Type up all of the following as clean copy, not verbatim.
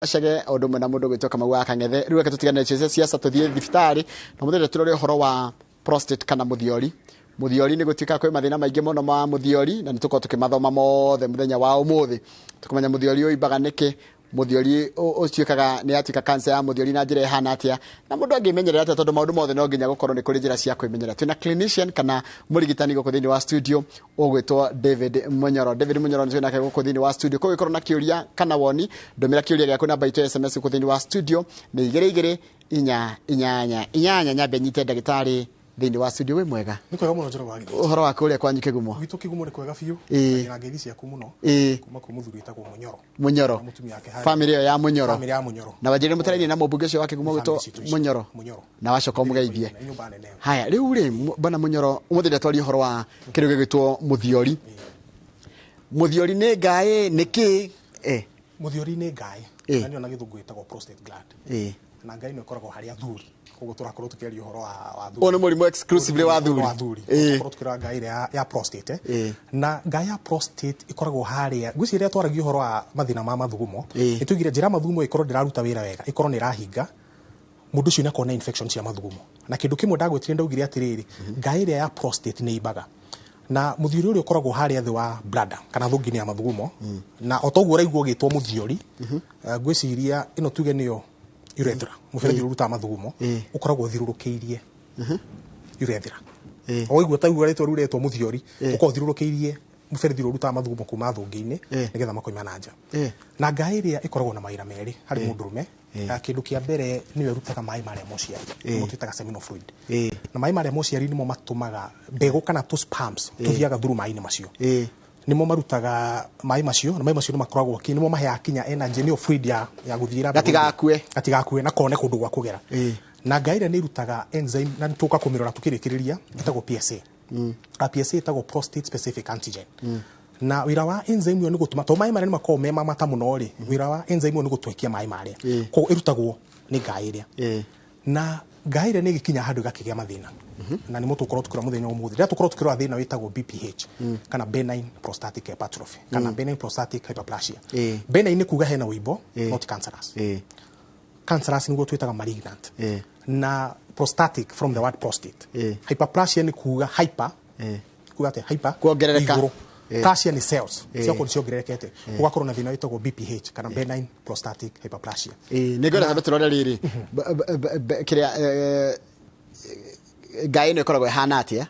Gacege o ũndũ ũmwe na mũndũ ũgwĩtwo Kamau wa Kang'ethe. Rĩu reke tũtigane cia siasa tũthiĩ thibitarĩ na mũthenya tũrore ũhoro wa prostate kana mũthiori. Mũthiori nĩ gũtuĩkaga kwĩ mathĩna maingĩ mũno ma mũthiori na nĩ tũkorwo tũkĩmathoma mothe mũthenya wa ũmũthĩ. Tũkũmenya mũthiori ũimbaga nĩkĩ, mũthiori ũtuĩkaga nĩ yatuĩka cancer ya mũthiori na njĩra ĩhana atĩa, na mũndũ angĩmenyerera atĩa tondũ maũndũ mothe no nginya gũkorwo nĩ kũrĩ njĩra cia kwĩmenyerera. Twĩna clinician kana mũrigitani gũkũ thĩinĩ wa studio ũgwĩtwo David Munyoro. David Munyoro nĩ twĩ nake gũkũ thĩinĩ wa studio. Kũngĩkorwo na kĩũria kana woni, ndũmĩra kĩũria gĩaku namba itũ ya SMS gũkũ thĩinĩ wa studio nĩ igĩrĩ igĩrĩ inya inyanya inyanya. Nyambe nyite ndagĩtarĩ thĩinĩ wa studio. Wĩ mwega? Nĩ kwega mũno, Njoro wa Githĩnji. Ũhoro wa kũrĩa kwanyu Kĩgumo? Gwitũ Kĩgumo nĩ kwega biũ. Na ngeithi ciaku mũno kuma kwĩ mũthuri wĩtagwo Mũnyoro. Mũnyoro. Na mũtumia wake harĩa. Famĩlĩ ĩyo ya Mũnyoro. Famĩlĩ ya Mũnyoro. Na wanjĩrire mũtarainie na mũmbunge ũcio wa Kĩgumo Famĩlĩ gwĩtwo citũ icio. Mũnyoro. Mũnyoro. Na wacoka ũmũgeithie. Nĩ nyũmba nene ĩyo. Haya, rĩu rĩ, bwana Mũnyoro, ũmũthĩ ndatwaria ũhoro wa kĩndũ gĩgwĩtwo mũthiori. Mũthiori nĩ ngaĩ nĩ kĩ? Mũthiori nĩ ngaĩ. Na nĩyo na gĩthũngũ ĩtagwo prostate gland. Na ngaĩ ĩno ĩkoragwo harĩ athuri. Koguo tũrakorwo tũkĩaria ũhoro wa athuri. Ũyũ nĩ mũrimũ exclusively wa athuri. Wa athuri. Tũrakorwo tũkĩrora ngaĩ ĩrĩa ya prostate. Na ngaĩ ya prostate ĩkoragwo harĩa. Ngwĩciria rĩrĩa twaragia ũhoro wa mathĩna ma mathugumo, nĩtwaigire njĩra ya mathugumo ĩkorwo ndĩraruta wĩra wega, ĩkorwo nĩ ĩrahinga, mũndũ ũcio nĩ akoragwo na infection cia mathugumo. Na kĩndũ kĩmwe ndagwĩtire ndaugire atĩrĩrĩ, ngaĩ ĩrĩa ya prostate nĩ imbaga. Na mũthiori ũrĩa ũkoragwo harĩa thĩ wa bladder kana thũngĩ-inĩ ya mathugumo, na o toguo ũraigua ũgĩtwo mũthiori, ngwĩciria ĩno tuge nĩyo urethra, mũberethi ũrĩa ũrutaga mathugumo, ũkoragwo ũthiũrũrũkĩirie urethra. O waigua ta igua rĩtwa rĩu rĩretwo mũthiori, ũkoragwo ũthiũrũrũkĩirie mũberethi ũrĩa ũrutaga mathugumo kuma thũngĩ-inĩ nĩgetha makoima na nja. Na ngaĩ ĩrĩa ĩkoragwo na mawĩra merĩ harĩ mũndũrũme. Kĩndũ kĩa mbere nĩyo ĩrutaga maĩ marĩa ma ũciari, nĩmo twĩtaga seminal fluid. Na maĩ marĩa ma ũciari nĩmo matũmaga mbegũ kana tũ sperms tũthiaga through maĩ-inĩ macio. Nĩmo marutaga maĩ macio, na maĩ macio nĩ makoragwo nĩmo maheaga kinya energy, nĩyo fluid ya gũthiĩra mbegũ. Gatigakue. Gatigakue na kone kũndũ gwa kũgera. Na ngaĩ ĩrĩa nĩ ĩrutaga enzyme, na nĩtũgũka kũmĩrora tũkĩrĩkĩrĩria, ĩtagwo PSA. PSA ĩtagwo prostate specific antigen. Na wĩra wa enzyme ĩyo nĩ gũtũma, tondũ maĩ marĩa nĩ makoragwo me mamata mũno rĩ, wĩra wa enzyme ĩyo nĩ gũtwekia maĩ marĩa. Koguo ĩrutagwo nĩ ngaĩ ĩrĩa. Na ngaĩ ĩrĩa nĩ ĩgĩkinya handũ ĩgakĩgĩa mathĩna. Na nĩmo tũgũkorwo tũkĩrora mũthenya ũmũthĩ. Rĩrĩa tũkorwo tũkĩrora thĩna wĩtagwo BPH, kana benign prostatic hypertrophy, kana benign prostatic hyperplasia. Benign nĩ kuga hena ũimbo, not cancerous. Cancerous nĩguo twĩtaga malignant. Na prostatic from the word prostate. Hyperplasia nĩ kuga hyper, kuga atĩa? Hyper, Kuongerereka. igũrũ. Plasia nĩ cells, ciakorwo nĩ ciongererekete. Ũgakorwo na thĩna wĩtagwo BPH kana benign prostatic hyperplasia. Nĩ ngwenda tambe tũrore rĩrĩ kĩrĩa ngaĩ ĩno ĩkoragwo ĩhana atĩa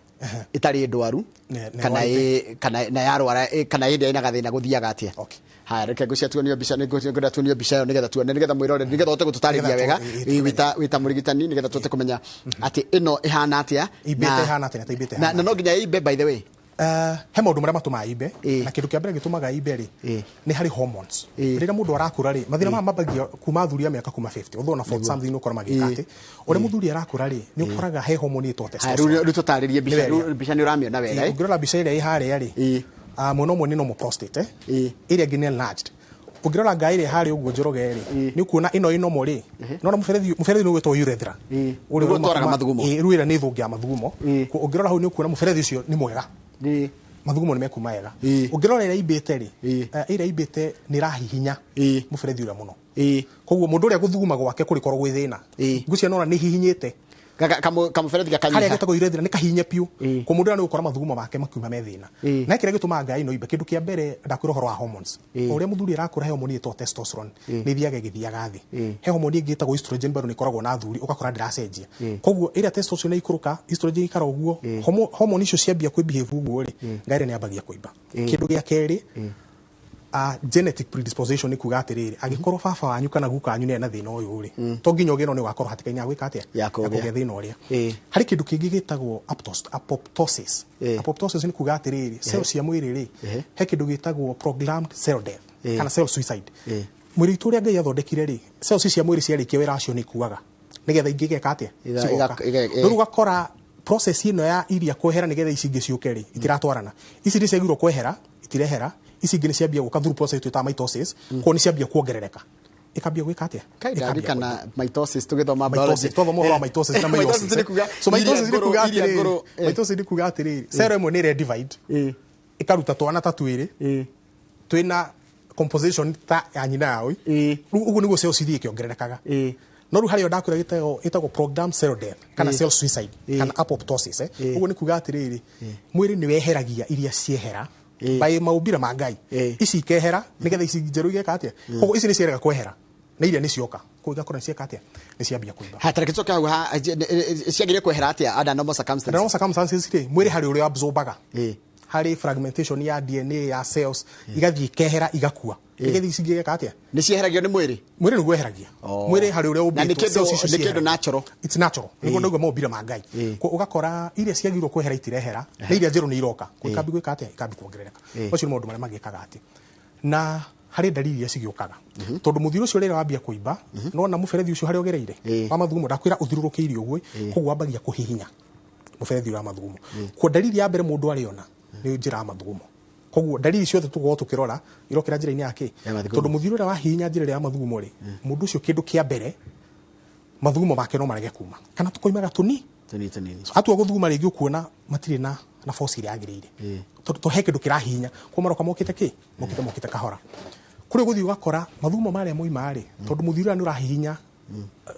ĩtarĩ ndwaru, Ne kana warĩte. kana na yarwara, kana hĩndĩ ĩrĩa ĩna gathĩna gũthiaga atĩa? Haya, reke ngũcia tuonio mbica, nĩ ngwenda tuonio mbica ĩyo nĩgetha tuone, nĩgetha mwĩrore, nĩgetha ũhote gũtũtarĩria Nĩgetha wega. Tũmenye. Wĩta mũrigitani nĩgetha tũhote kũmenya atĩ ĩno ĩhana atĩa. Imbĩte ĩhana atĩa na ta imbĩte Na ĩhana no nginya ĩimbe, by the way? He maũndũ marĩa matũmaga imbe. Na kĩndũ kĩa mbere gĩtũmaga imbe rĩ, nĩ harĩ hormones. Rĩrĩa mũndũ arakũra rĩ, mathĩna maya mambagia kuma athuri a mĩaka kuma 50, although na 40 something nĩ ũkora magĩka atĩ ũrĩa mũthuri arakũra rĩ, nĩ ũkoraga he hormone ĩtwo Haya, testosterone. rĩu tũtarĩrie mbica. Nĩ wega. Rĩu mbica nĩ ũramĩona wega, eh? Ũngĩrora mbica ĩrĩa ĩ harĩa rĩ, mwena ũmwe nĩ normal prostate, ĩrĩa ĩngĩ nĩ enlarged. Ũngĩrora ngaĩ ĩrĩa harĩa ũguo Njoroge rĩ, nĩ ũkuona ĩno ĩ normal rĩ, nona mũberethi nĩ ũgwĩtwo urethra. Ũrĩa Nĩguo ũtwaraga uma mathugumo. Rĩu ĩrĩa nĩ thũngĩ ya mathugumo. Ũngĩrora hau nĩ ũkuona mũberethi ũcio nĩ mwega. Mathugumo nĩ mekuma wega. Ũngĩrora ĩrĩa imbĩte rĩ, ĩrĩa imbĩte nĩ ĩrahihinya mũberethi ũrĩa mũno. Koguo mũndũ ũrĩa gũthuguma gwake kũrĩkorwo gwĩ thĩna. Ngwĩciria nona nĩ hihinyĩte. Kamũberethi gakanyiha. Harĩa getagwo urethra nĩ kahinye biũ. Koguo mũndũ ũrĩa nĩ ũgũkora mathugumo make makiuma me thĩna. Na kĩrĩa gĩtũmaga ngaĩ ĩno imbe, kĩndũ kĩa mbere ndakwĩra ũhoro wa hormones. O ũrĩa mũthuri arakũra he hormone ĩtagwo testosterone, nĩ ĩthiaga ĩgĩthiaga thĩ. He hormone ĩngĩ ĩtagwo estrogen bado nĩ ĩkoragwo na athuri, ũgakora ndĩracenjia. Koguo ĩrĩa testosterone yaikũrũka, estrogen ĩikara ũguo, hormone icio ciambia kwĩ behave ũguo rĩ, ngaĩ ĩrĩa nĩ yambagia kũimba. Kĩndũ gĩa kerĩ, genetic predisposition nĩ kuga atĩrĩrĩ, angĩkorwo baba wanyu kana guka wanyu nĩ ena thĩna ũyũ rĩ, to nginya ũgĩe no nĩ ũgakorwo hatĩka-inĩ ya gwĩka atĩa? Ya kũgĩa. Ya kũgĩa thĩna ũrĩa. Harĩ kĩndũ kĩngĩ gĩtagwo apoptosis. Apoptosis nĩ kuga atĩrĩrĩ, cells cia mwĩrĩ rĩ, he kĩndũ gĩtagwo programmed cell death kana cell suicide. Mwĩrĩ witũ ũrĩa Ngai athondekire rĩ, cells cia mwĩrĩ ciarĩkia wĩra wacio nĩ ikuaga nĩgetha ingĩ igeka atĩa? Cigoka. Rĩu ũgakora process ĩno ya iria kwehera nĩgetha ici ingĩ ciũke rĩ, itiratwarana. Ici nĩ ciagĩrĩirwo kwehera, itirehera. Ici ingĩ nĩ ciambia gũka through process twĩtaga mitosis, koguo nĩ ciambia kuongerereka. Ikambia gwĩka atĩa? Kai Ikambia ndarikana kwenja. Mitosis tũgĩthoma Mitosis, biology. twathoma ũhoro wa mitosis na meiosis. Mitosis nĩ kuga So mitosis iria nĩ kuga ngũrũ, iria atĩrĩrĩ, ngũrũ, mitosis nĩ kuga atĩrĩrĩ, cell ĩmwe nĩ ĩre divide, ĩkaruta twana ta twĩrĩ, twĩna composition ta ya nyina yao. Rĩu ũguo nĩguo cells ithiĩ ikĩongererekaga. No rĩu harĩa ndakwĩra ĩtagwo programmed cell death kana cell suicide kana apoptosis. Ũguo nĩ kuga atĩrĩrĩ, mwĩrĩ nĩ weheragia iria ciehera by maumbire ma Ngai, ici ikehera nĩgetha ici njerũ igeka atĩa. Koguo ici nĩ ciarega kwehera na iria nĩ cioka, koguo igakorwo nĩ cieka atĩa, nĩ ciambia kũimba. Ha tareke tucoke hau, ha ciagĩrĩire kwehera atĩa under normal circumstances? Under normal circumstances rĩ, mwĩrĩ harĩ ũrĩa absorbaga, harĩ fragmentation ya DNA ya cells, igathiĩ ikehera igakua, nĩgetha ici ingĩ igeka atĩa. Nĩ cieheragio nĩ mwĩrĩ? Mwĩrĩ nĩguo weheragia. Mwĩrĩ harĩ ũrĩa Na nĩ ũmbĩtwo, cells icio nĩ kĩndũ cieheragia. natural. It's natural. Nĩguo ndauga maumbire ma Ngai. Ko ũgakora iria ciagĩrĩirwo kwehera itirehera, na iria njerũ nĩ iroka. Ko ikambi gwĩka atĩa, ikambi kuongerereka. Macio nĩ maũndũ marĩa magĩkaga atĩ. Na harĩ ndariri iria cigĩũkaga, tondũ mũthiro ũcio rĩrĩa wambia kũimba, nona mũberethi ũcio harĩa ũgereire wa mathugumo, ndakwĩra ũthiũrũrũkĩirie ũguo, koguo wambagia kũhihinya mũberethi ũrĩa wa mathugumo. Kwa ndariri ya mbere mũndũ arĩona nĩ njĩra ya mathugumo. Koguo ndariri ciothe tũgũkorwo tũkĩrora irokĩra njĩra-inĩ ya kĩ? Ya mathugumo. Tondũ mũthiro ũrĩa wahihinya njĩra ĩrĩa ya mathugumo rĩ, mũndũ ũcio kĩndũ kĩa mbere mathugumo make no marege kuma, kana tũkoimaga tũni Tũnini tũnini. Atua gũthuguma rĩngĩ ũkuona matirĩ na force ĩrĩa yagĩrĩire. Tondũ he kĩndũ kĩrahihinya, kwa maroka mokĩte kĩ? Mokĩte kahora. Kũrĩ gũthiĩ ũgakora mathugumo marĩa moima rĩ, tondũ mũthiro ũrĩa nĩ ũrahihinya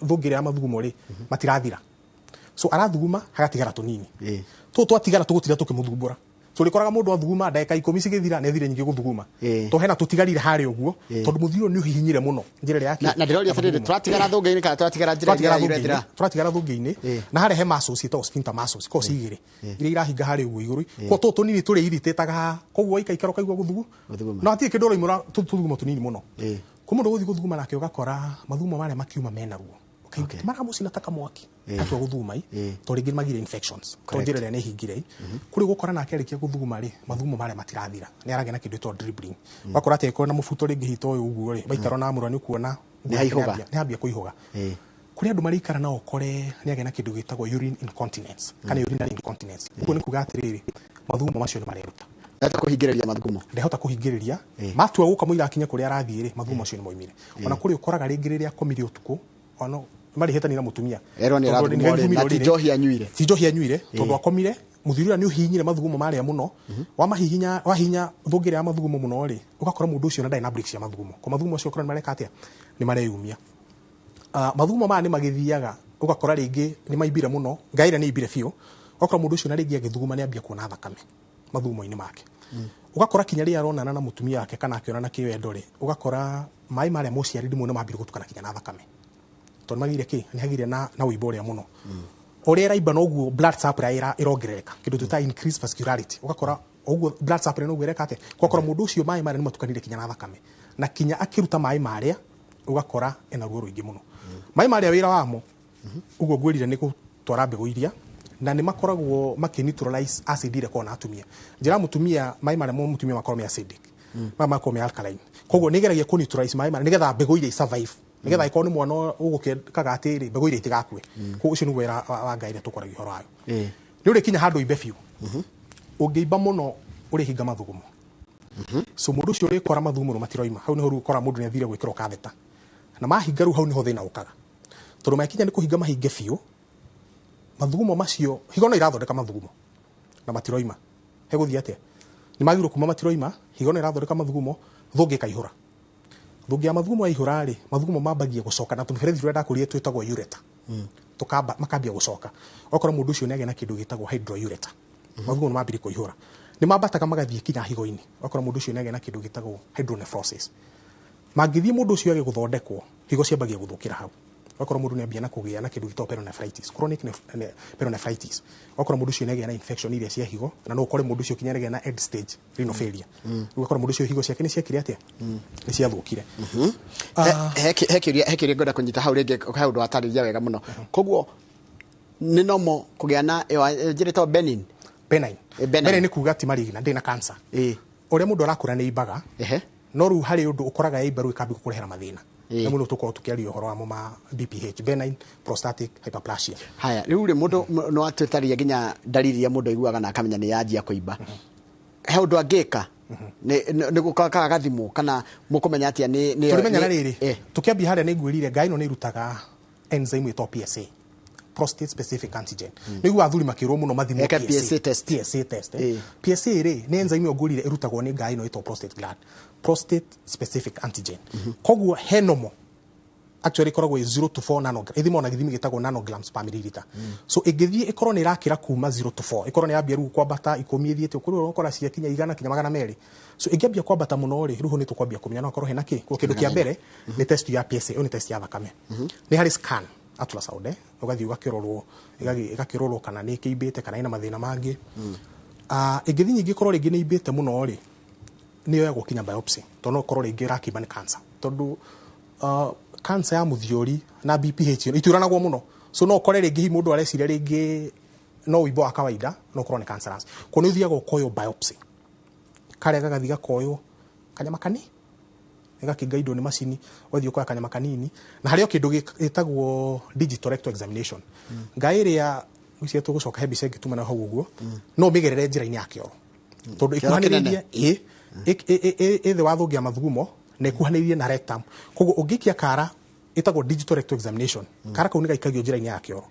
thũngĩ ĩrĩa ya mathugumo rĩ, matirathira. So arathuguma hagatigara tũnini. Tũtũ twatigara tũgũtira tũkĩmũthumbũra. So rĩkoraga mũndũ athuguma ndagĩka 10 cigĩthira nĩ athire nyingĩ gũthuguma. To hena tũtigarire harĩa ũguo, tondũ mũthiro nĩ ũhihinyire mũno njĩra ĩrĩa yake. Na ndĩroria atĩrĩrĩ, tũratigara thũngĩ-inĩ kana tũratigara njĩra Tũratigara ĩrĩa thũngĩ-inĩ. ĩrethira? Tũratigara thũngĩ-inĩ. Na harĩa he muscles ciĩtagwo sphincter muscles, ikoragwo ciĩ igĩrĩ. Iria irahinga harĩa ũguo igũrũ. Koguo tũtũ tũnini tũrĩ irritĩtaga haha. Koguo waikaikara ũkaigua gũthugu. Gũthuguma. No hatirĩ kĩndũ ũraimũra tũthugumo tũnini mũno. Kwa mũndũ gũthiĩ gũthuguma nake ũgakora mathugumo marĩa makiuma mena ruo. Maramũcina ta kamwaki. Atua gũthuguma i, tondũ rĩngĩ nĩmagire infections. Tondũ njĩra ĩrĩa nĩ ĩhingire i. Kũrĩ gũkora nake arĩkia gũthuguma rĩ, mathugumo marĩa matirathira. Nĩ aragĩa na kĩndũ gĩtagwo dribbling. Ũgakora atĩ angĩkorwo na mũbuto rĩngĩ hita ũyũ ũguo rĩ, waikara na amũra nĩ ũkuona Nĩ haihũga. nĩ hambia kũihũga. Kũrĩ andũ marĩikara na ũkore nĩ agĩa na kĩndũ gĩtagwo urine incontinence kana urinary incontinence. Ũguo nĩ kuga atĩrĩrĩ, mathugumo macio nĩ mareruta. Ndahota kũhingĩrĩria mathugumo. Ndahota kũhingĩrĩria. Matua gũka mũira akinye kũrĩa arathiĩ rĩ, mathugumo macio nĩ moimire. Ona kũrĩ ũkoraga rĩngĩ rĩrĩa akomire ũtukũ, ona marĩhĩtania na mũtumia. Erwo nĩ Tondũ arathuguma nĩ rĩ, na rĩ, ti njohi anyuire. Ti njohi anyuire, tondũ akomire, mũthuri ũrĩa nĩ ũhihinyire mathugumo marĩa mũno. Wamahihinya, wahihinya thũngĩ ĩrĩa ya mathugumo mũno rĩ, ũgakora mũndũ ũcio na ndarĩ na breaks cia mathugumo. Kwa mathugumo macio ũkora nĩ mareka atĩa? Nĩ mareyumia. Mathugumo maya nĩ magĩthiaga, ũgakora rĩngĩ nĩ maimbire mũno, ngai ĩrĩa nĩ imbire biũ. Ũgakora mũndũ ũcio na rĩngĩ agĩthuguma nĩ ambia kuona thakame mathugumo-inĩ make. Ũgakora kinya rĩrĩa aronana na mũtumia wake kana akĩonana kĩwendo rĩ, ũgakora maĩ marĩa mũciari rĩmwe nĩ mambire gũtukana kinya na thakame. Tondũ magĩire kĩ? Nĩ hagĩire na ũimbo ũrĩa mũno. Ũrĩa ĩraimba noguo blood supply ĩrongerereka, kĩndũ twĩtaga increased vascularity. Ũgakora ũguo blood supply noguo ĩreka atĩa? Ũgakora mũndũ ũcio maĩ marĩa nĩ matukanire kinya na thakame. Na kinya akĩruta maĩ marĩa, ũgakora ena ruo rũingĩ mũno. Maĩ marĩa wĩra wamo, ũguo ngwĩrire nĩ gũtwara mbegũ iria, na nĩ makoragwo makĩ neutralize acid iria ĩkoragwo na atumia. Njĩra ya mũtumia, maĩ marĩa mũtumia makoragwo me acidic, maya makoragwo me alkaline. Koguo nĩ ĩgeragia kũ neutralize maĩ marĩa nĩgetha mbegũ iria survive. Nĩgetha ĩkorwo nĩ mwana ũgũkĩkaga atĩrĩ, mbegũ iria itigakue. Koguo ũcio nĩguo wĩra wa Ngai ũrĩa tũkoragia ũhoro wayo. Nĩ ũrĩkinya handũ ũimbe biũ. Ũngĩimba mũno ũrĩhinga mathugumo. So mũndũ ũcio ũrĩkora mathugumo nĩ matiroima. Hau nĩho rĩu ũkora mũndũ nĩ athire gwĩkĩrwo katheta. Na mahinga rĩu hau nĩho thĩna ũkaga. Tondũ makinya nĩ kũhinga mahinge biũ, mathugumo macio, higo no irathondeka mathugumo na matiroima. Hegũthiĩ atĩa? Nĩ magĩrĩirwo kuma matiroima, higo no irathondeka mathugumo, thũngĩ ĩkaihũra. Thũngĩ ya mathugumo yaihũra rĩ, mathugumo mambagia gũcoka na tũmĩberethi tũrĩa ndakũrire twĩtagwo ureter. Makambia gũcoka. Okorwo mũndũ ũcio nĩ agĩa na kĩndũ gĩtagwo hydroureter. Mathugumo nĩ mambire kũihũra. Nĩ mambataga magathiĩ kinya higo-inĩ. Okorwo mũndũ ũcio nĩ agĩa na kĩndũ gĩtagwo hydronephrosis. Mangĩthiĩ mũndũ ũcio age gũthondekwo, higo ciambagia gũthũkĩra hau. Okorwo mũndũ nĩ ambia na kũgĩa na kĩndũ gĩtagwo pyelonephritis, chronic pyelonephritis. Okorwo mũndũ ũcio nĩ agĩa na infection iria cia higo, na no ũkore mũndũ ũcio kinya nĩ agĩa na end stage renal failure. Ũgakora mũndũ ũcio higo ciake nĩ ciekire atĩa? Nĩ ciathũkire. He kĩũria ngwenda kũnyita hau rĩngĩ, he ũndũ watarĩria wega mũno. Koguo nĩ normal kũgĩa na ĩyo njĩra ĩtagwo benign? Benign. Benign. Benign nĩ kuga ti malignant, ndĩrĩ na cancer. Ũrĩa mũndũ arakũra nĩ imbaga. No rĩu harĩ ũndũ ũkoraga yaimba rĩu ĩkambia gũkũrehera mathĩna. Nĩ mũno tũkoragwo tũkĩaria ũhoro wamo ma BPH, benign prostatic hyperplasia. Haya, rĩu rĩ mũndũ no atwĩtarĩrie nginya ndariri iria mũndũ aiguaga na akamenya nĩ yanjia kũimba. He ũndũ angĩka? Nĩ gũkaga gathimwo kana mũkũmenya atĩa nĩ Tũrĩmenya na rĩrĩ, tũkĩambia harĩa nĩ ngwĩrire ngai ĩno nĩ ĩrutaga enzyme ĩtagwo PSA. Prostate specific antigen. Nĩguo athuri makĩrwo mũno mathimwo PSA test. PSA test. PSA rĩ nĩ enzyme ĩyo ĩrutagwo nĩ ngai ĩno ĩtagwo prostate gland. Prostate specific antigen. Koguo he normal actually ikoragwo 0 to 4 nanogram, ithimwo na githimi gĩtagwo nanograms per milliliter. So ĩngĩthiĩ ĩkorwo nĩ ĩrakĩra kuma 0 to 4, ĩkorwo nĩ yambia rĩu kwambata 10 ĩthiĩte kũrĩ ũkora ciakinya 100 kinya 200. So ĩngĩambia kwambata mũno rĩ, rĩu nĩ tũkwambia kũmenya no akorwo hena kĩ. Koguo kĩndũ kĩa mbere nĩ test ya PSA, ĩyo nĩ test ya thakame. Nĩ harĩ scan ultrasound, ũgathiĩ ũgakĩrorwo, ĩgakĩrorwo kana nĩ ĩkĩimbĩte kana ĩna mathĩna mangĩ. Ĩngĩthiĩ nyingĩ ĩkorwo rĩngĩ nĩ imbĩte mũno rĩ, nĩ yoyagwo kinya biopsy, tondũ no ũkorwo rĩngĩ ĩrakĩimba nĩ cancer, tondũ cancer ya mũthiori na BPH ituranagwo mũno. So no ũkore rĩngĩ hihi mũndũ areciria rĩngĩ no wimbo wa kawaida, no ũkorwo nĩ cancerous. Koguo nĩ ũthiaga ũkoywo biopsy, karĩa gagathiĩ gakoywo kanyama kani gakĩgaidwo nĩ macini, ũgathiĩ ũkoya kanyama kanini, na harĩ o kĩndũ gĩtagwo digital rectal examination. Ngai ĩrĩa icio tũgũcoka he mbica ĩngĩ tuma na hau ũguo, no ũmĩgerere njĩra-inĩ ya kĩoro, tondũ ĩkuhanĩrĩirie ĩ thĩ wa thũngĩ ya mathugumo na ĩkuhanĩrĩirie na rectum. Koguo ũngĩikia kara ĩtagwo digital rectal examination, kara kau nĩ gaikagio njĩra-inĩ ya kĩoro,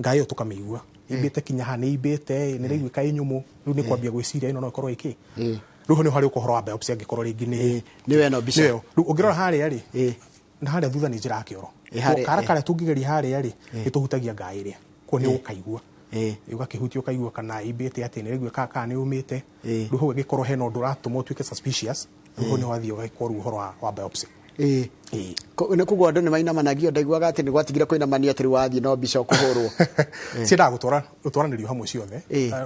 ngai ĩyo tũkamĩigua imbĩte kinya haha, nĩ imbĩte, nĩ ĩraiguĩka ĩ nyũmũ, rĩu nĩ kwambia gwĩciria ĩno no ĩkorwo ĩkĩ. Rĩu ho nĩ harĩ ũhoro wa biopsy angĩkorwo rĩngĩ nĩ nĩ ĩno mbica rĩu ũngĩrora harĩa rĩ, na harĩa thutha nĩ njĩra ya kĩoro, kara karĩa tũngĩgeria harĩa rĩ, nĩ tũhutagia ngai ĩrĩa, koguo nĩ ũkaigua ũgakĩhutia ũkaigua kana imbĩte atĩ nĩ ĩraiguĩka kana nĩ yũmĩte. Rĩu hau ĩngĩkorwo hena ũndũ ũratũma ũtuĩke suspicious, rĩu hau nĩ wathiĩ ũgagĩkwo rĩu ũhoro wa biopsy. Nĩ koguo andũ nĩ mainamanagia, ndaiguaga atĩ nĩ gwatigire kũinamania atĩ rĩu wathiĩ no mbica ũkũhũrwo. Ciendaga gũtwaranĩrio hamwe ciothe,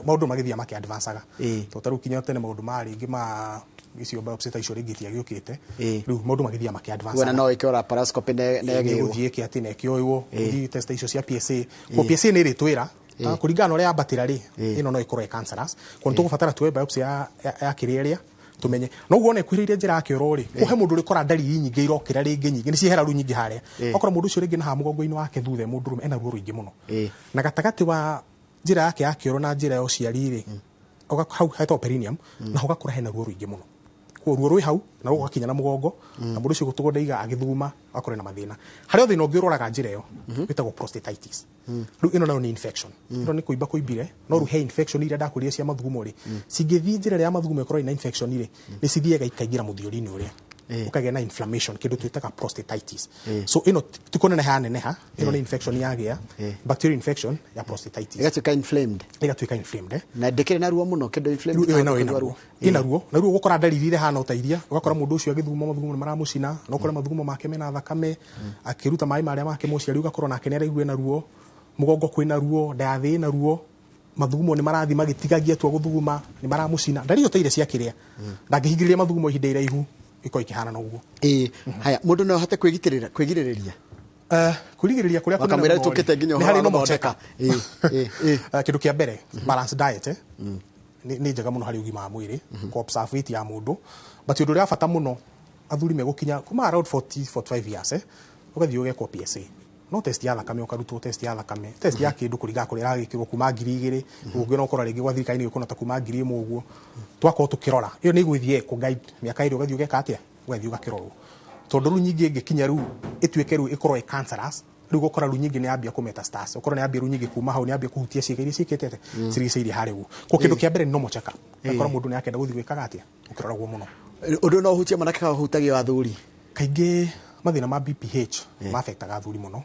maũndũ magĩthiĩ makĩ advanceaga, tondũ ta rĩu kinya tene maũndũ ma rĩngĩ ma icio biopsy ta icio rĩngĩ itiagĩũkĩte, rĩu maũndũ magĩthiĩ makĩ advanceaga. Kuona no ĩkĩo laparoscopy na ĩgĩrwo gũthiĩ ĩke atĩ na ĩkĩoywo, gũthiĩ test icio cia PSA. Koguo PSA nĩ ĩrĩtwĩra kũringana na ũrĩa yambatĩra rĩ, ĩno no ĩkorwo ĩ cancerous. Koguo nĩ tũgũbatara tuoe biopsy ya kĩrĩa ĩrĩa tumenye. No guo ĩkuhĩrĩirie njĩra ya kĩoro rĩ, kũhe mũndũ ũrĩkora ndariri nyingĩ irokĩra rĩngĩ nyingĩ, nĩ ciehera rĩu nyingĩ harĩa. Okorwo mũndũ ũcio rĩngĩ na haha mũgongo-inĩ wake thutha mũndũrũme ena ruo rũingĩ mũno, na gatagatĩ wa njĩra yake ya kĩoro na njĩra ya ũciari rĩ, hau hetagwo perineum, na ũgakora hena ruo rũingĩ mũno. Koguo ruo rwĩ hau na rũgakinya na mũgongo, na mũndũ ũcio gũtũgwo ndaiga agĩthuguma akorwo na mathĩna. Harĩ o thĩna ũngĩ ũroraga njĩra ĩyo wĩtagwo prostatitis. Rĩu ĩno nayo nĩ infection, ĩno nĩ kũimba kũimbire, no rĩu he infection iria ndakwĩrire cia mathugumo rĩ, cingĩthiĩ njĩra ĩrĩa ya mathugumo ĩkorwo ĩna infection rĩ, nĩ cithiaga ikaingĩra mũthiori-inĩ ũrĩa, ũkagĩa na inflammation, kĩndũ twĩtaga prostatitis. So ĩno ti kũneneha yaneneha, ĩno nĩ infection yagĩa, bacterial infection ya prostatitis, ĩgatuĩka inflamed, ĩgatuĩka inflamed. Na ndĩkĩrĩ na ruo mũno kĩndũ inflamed ĩyo nayo ĩna ruo, ĩna ruo, na ruo ũgũkora ndariri iria ihana ta iria, ũgakora mũndũ ũcio agĩthuguma mathugumo nĩ maramũcina, na ũkore mathugumo make mena thakame, akĩruta maĩ marĩa make mũciari ũgakora nake nĩ araigua ena ruo, mũgongo kwĩna ruo, nda ya thĩ ĩna ruo, mathugumo nĩ marathiĩ magĩtigagia tua gũthuguma, nĩ maramũcina, ndariri ta iria cia kĩrĩa, ndangĩhingĩrĩria mathugumo ihinda iraihu, ĩkorwo ikĩhana na ũguo. Haya, mũndũ no ahote kwĩgitĩrĩra, kwĩgirĩrĩria? Kwĩgirĩrĩria kũrĩa kũnene Wakamwĩra mũno rĩ, tũkĩte nginya nĩ ũhoro harĩ wa normal gũthondeka. check-up. Kĩndũ kĩa mbere, balanced diet, nĩ njega mũno harĩ ũgima wa mwĩrĩ, kũ observe weight ya mũndũ, but ũndũ ũrĩa wa bata mũno athuri megũkinya kuma around 40, 45 years, ũgathiĩ ũgekwo PSA. No test ya thakame ũkarutwo test ya thakame, test ya kĩndũ kũringana kũrĩa ĩragĩkĩrwo kuma 2000, ũngĩ no ũkora rĩngĩ gwa thirikari nĩ gũkũna ta kuma 1000 ũguo. Twakorwo tũkĩrora, ĩyo nĩ ĩgũthiĩ ĩkũ guide mĩaka ĩrĩ ũgathiĩ ũgeka atĩa? Ũgathiĩ ũgakĩrorwo. Tondũ rĩu nyingĩ ĩngĩkinya rĩu ĩtuĩke rĩu ĩkorwo ĩ cancerous, rĩu ũgũkora rĩu nyingĩ nĩ yambia kũ metastase, ũkora nĩ yambia rĩu nyingĩ kuma hau nĩ yambia kũhutia ciĩga iria ciĩkĩte atĩa? Cirigicĩirie harĩa ũguo. Koguo kĩndũ kĩa mbere nĩ normal check up. Ũgakora mũndũ nĩ akenda gũthiĩ gwĩkaga atĩa? Ũkĩroragwo mũno. Ũndũ no ũhutie mwanake kana ũhutagia athuri? Kaingĩ mathĩna ma BPH ma-affectaga athuri mũno.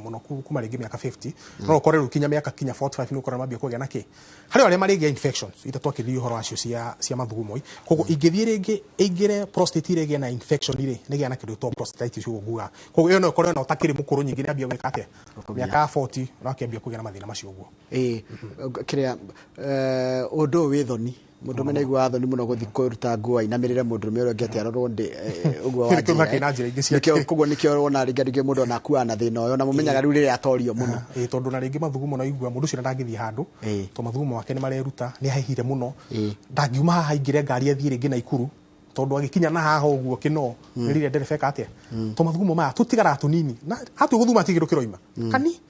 Mũno kuma rĩngĩ mĩaka 50, no ũkore rĩu kinya mĩaka kinya 45 nĩ ũkora mambia kũgĩa na kĩ. Harĩ arĩa marĩgĩa infections ita twakĩrĩria ũhoro wacio cia mathugumo. Koguo ingĩthiĩ rĩngĩ ĩingĩre prostate ĩrĩa ĩgĩe na infection rĩ, nĩ ĩgĩa na kĩndũ gĩtagwo prostatitis ũguo ngugaga. Koguo ĩyo no ĩkorwo ĩna ũtakĩrĩ mũkũrũ nyingĩ nĩ ambia gwĩka atĩa? Mĩaka 40 no akĩambia kũgĩa na mathĩna macio ũguo. Kĩrĩa ũndũ ũyũ wĩ thoni, mũndũ ũmwe nĩaiguaga thoni mũno gũthiĩ kũruta nguo ainamĩrĩre mũndũrũme ũrĩa ũngĩ atĩ arorwo ndĩ ũguo wa Nĩkĩo njĩra. hakĩna njĩra ingĩ cia Nĩkĩo, koguo nĩkĩo wona rĩngĩ rĩngĩ mũndũ ona akuaga na thĩna ũyũ, na mũmenyaga rĩu rĩrĩa atorio mũno. Tondũ na rĩngĩ mathugumo no igua mũndũ ũcio ndangĩthiĩ handũ, tondũ mathugumo make nĩ mareruta, nĩ ahehire mũno, ndangiuma haha aingĩre ngari athiĩ rĩngĩ Naikuru, tondũ agĩkinya na haha ũguo kĩno, nĩ rĩrĩa ndereba eka atĩa? Tondũ mathugumo maya tũtigaraga tũnini, na atua gũthuma ti kĩndũ kĩroima. Kani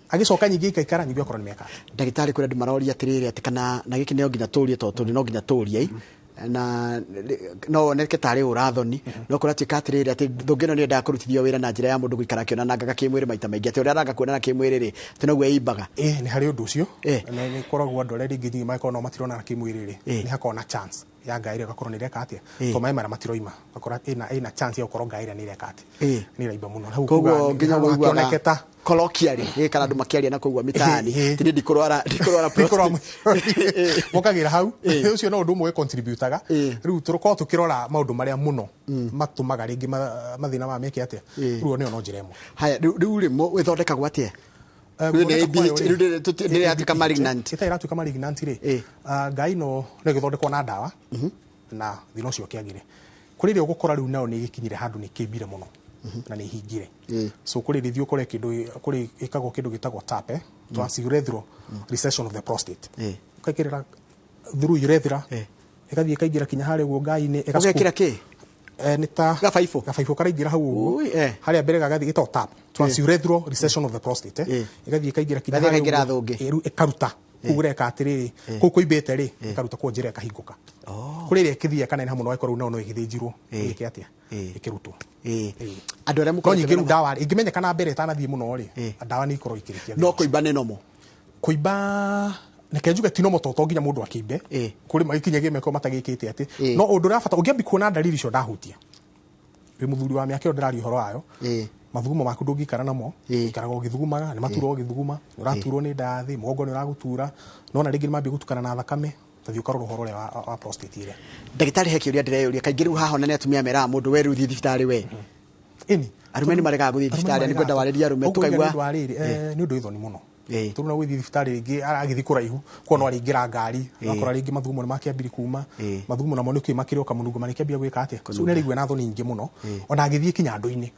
agĩcoka nyingĩ ikaikara nyingĩ okorwo nĩ meka. Ndagĩtarĩ, kũrĩa andũ maroria atĩrĩrĩ atĩ kana na gĩkĩ no nginya tũrie, tondũ tũrĩ no nginya tũrie, Na no woneke tarĩ ũrathoni, no kũratuĩka atĩrĩrĩ, atĩ thũngĩ ĩno nĩ yendaga kũrutithio wĩra na njĩra ya mũndũ gũikara akĩonanangaga kĩmwĩrĩ maita maingĩ, atĩ ũrĩa aranga kuonana kĩmwĩrĩ rĩ, atĩ noguo ĩimbaga. Ĩ, nĩ harĩ ũndũ ũcio. Nĩ koragwo andũ arĩa rĩngĩ nyingĩ mangĩkorwo no matironana kĩmwĩrĩ rĩ, nĩ hakoragwo na chance ya ngai ĩrĩa ĩgakorwo nĩ ĩreka atĩa, to maĩ marĩa matiroima, ũgakora ĩna chance ya gũkorwo ngai ĩrĩa nĩ ĩreka atĩa, nĩ ĩraimba mũno. Hau koguo kuga nginya nĩ ũiguaga hakĩoneke ta colloquially gĩkara andũ makĩaria na kũigua mitaani, ti niĩ ndikũrwara Ndikũrwara. prostate. Mokagĩra hau ũcio no ũndũ ũmwe contributaga. Rĩu tũkorwo tũkĩrora maũndũ marĩa mũno matũmaga rĩngĩ mathĩna maya meke atĩa. Rĩu nĩyo no njĩra ĩmwe. Haya, rĩu rĩ, ĩthondekagwo atĩa? Rĩu nĩ Gũthondeka kwayo ABH, rĩ, rĩu nĩ ĩratuĩka malignant. Ĩtarĩ ĩratuĩka malignant rĩ, ngai no ĩgĩthondekwo na ndawa na thĩna ũcio ũkĩagĩre. Kũrĩ ĩrĩa ũgũkora rĩu nayo nĩ ĩgĩkinyire handũ nĩ ĩkĩimbire mũno na nĩ ĩhingire. So kũrĩ rĩthiĩ ũkore kĩndũ, kũrĩ ĩkagwo kĩndũ gĩtagwo TAP, transurethral recession of the prostate. Ũkaingĩrĩra through urethra, ĩgathiĩ ĩkaingĩra kinya harĩa ũguo ngai-inĩ, Ũgekĩra kĩ? Nĩ ta Gabaibũ? Gabaibũ karaingĩra hau ũguo. Ui. Harĩa mbere gagathiĩ, gĩtagwo TAP, transurethral recession of the prostate. Ĩgathiĩ ĩkaingĩra kinya Ĩgathiĩ harĩa ĩkaingĩra ũguo. thũngĩ. Rĩu ĩkaruta kũu, ũreka atĩrĩrĩ, kũu kũimbĩte rĩ, ĩkaruta kũu njĩra ĩkahingũka. Kũrĩ ĩrĩa ĩkĩthiĩ ĩkaneneha mũno, ĩkorwo nayo no ĩgĩthĩnjirwo, ĩgĩke atĩa, ĩkĩrutwo. Andũ arĩa No mũkoretwo nyingĩ rĩu mena- ndawa rĩ, ĩngĩmenyeka na mbere ĩtanathiĩ mũno rĩ, ndawa nĩ ikorwo ikĩrĩkia No thĩna ũcio. kũimba nĩ nomo? Kũimba, reke njuge ti nomo, to nginya mũndũ akĩimbe. Kũrĩ magĩkinyagia mĩaka matagĩkĩte atĩ. No ũndũ ũrĩa bata ũngĩambi kuona ndariri icio ndahutia, wĩ mũthuri wa mĩaka ĩyo ndĩraria ũhoro wayo, mathugumo maku ndũngĩikara namo, ũikaraga ũgĩthugumaga, nĩ maturwo ũgĩthuguma, nĩ ũraturwo nĩ nda ya thĩ, mũgongo nĩ ũragũtura, nona rĩngĩ nĩ mambia gũtukana na thakame, tathiĩ ũkarora ũhoro ũrĩa wa prostate ĩrĩa. Ndagĩtarĩ, he kĩũria ndĩreyũria kaingĩ. Rĩu haha ona nĩ atumia meraga mũndũ, we rĩu thiĩ thibitarĩ we. Ĩni. Arũme nĩ maregaga gũthiĩ thibitarĩ, nĩ ngwenda warĩrie arũme. Ũguo tũkaigua nĩ ũndũ wa rĩrĩ, nĩ ũndũ wĩ thoni mũno. Tondũ na gũthiĩ thibitarĩ rĩngĩ aragĩthiĩ kũraihu, kuo no arĩingĩra ngari, ũgakora rĩngĩ mathugumo nĩ makĩambiri kuma. Mathugumo namo nĩ kĩ makĩrĩ o kamũnungo marĩkĩambia gwĩka atĩa. So nĩ araigua na thoni nyingĩ mũno ona agĩthiĩ kinya andũ-inĩ.